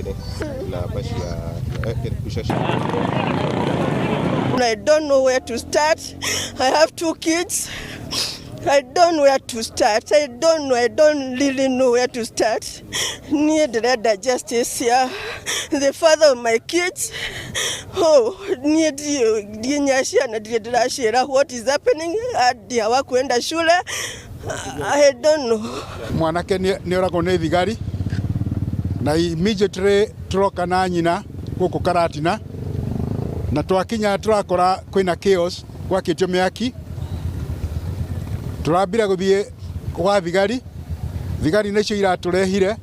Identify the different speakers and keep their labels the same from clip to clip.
Speaker 1: Igĩrĩ namba cia mbica cia.
Speaker 2: I don't know where to start. I have two kids. I don't know where to start. I don't know. I don't really know where to start. Niĩ ndĩrenda justice ya the father of my kids. Oh, niĩ ndiũ nginya ciana ndirĩ ndĩraciĩra what is happening. Hadi hawakuenda shule. I don't know.
Speaker 3: Mwanake nĩ oragwo nĩ thigari na immediately tũroka na nyina gũkũ Karatina, na twakinya tũrakora kwĩna chaos, gwakĩtio mĩaki. Tũrambire gũthiĩ gwa thigari, thigari nĩcio iratũrehire,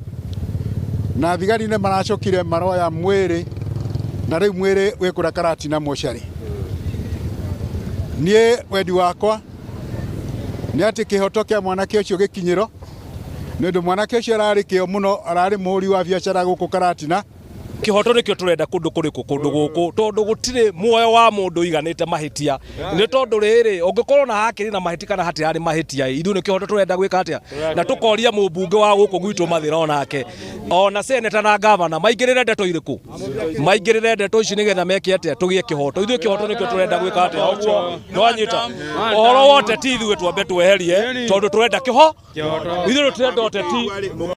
Speaker 3: na thigari nĩ maracokire maroya mwĩrĩ, na rĩu mwĩrĩ wĩ kũrĩa Karatina mocarĩ. Niĩ wendi wakwa nĩ atĩ kĩhoto kĩa mwanake ũcio gĩkinyĩro, nĩ ũndũ mwanake ũcio ararĩ kĩo mũno, ararĩ mũhũri wa biacara gũkũ Karatina.
Speaker 4: Kihoto nikio turenda kundu kuriku kundu guku, tondu gutire muoyo wa mundu iganite mahitia, ni tondu riri ungikorwo na hakiri na mahiti kana hatirari mahitia, ithuĩ nĩ kĩhoto turenda gwika atia, na tukoria mũmbunge wa gũkũ gwitũ Mathĩra onake ona seneta na gavana maingĩrĩre ndeto irĩkũ, maingĩrĩre ndeto ici nĩgetha meke atia, tũgĩe kĩhoto. Ithuĩ kĩhoto nĩkĩo turenda gwĩka atia, ũguo nĩwanyita ũhoro wote ti ithuĩ twambe tweherie, tondũ turenda kĩho, ithuĩ tũtirenda ũteti.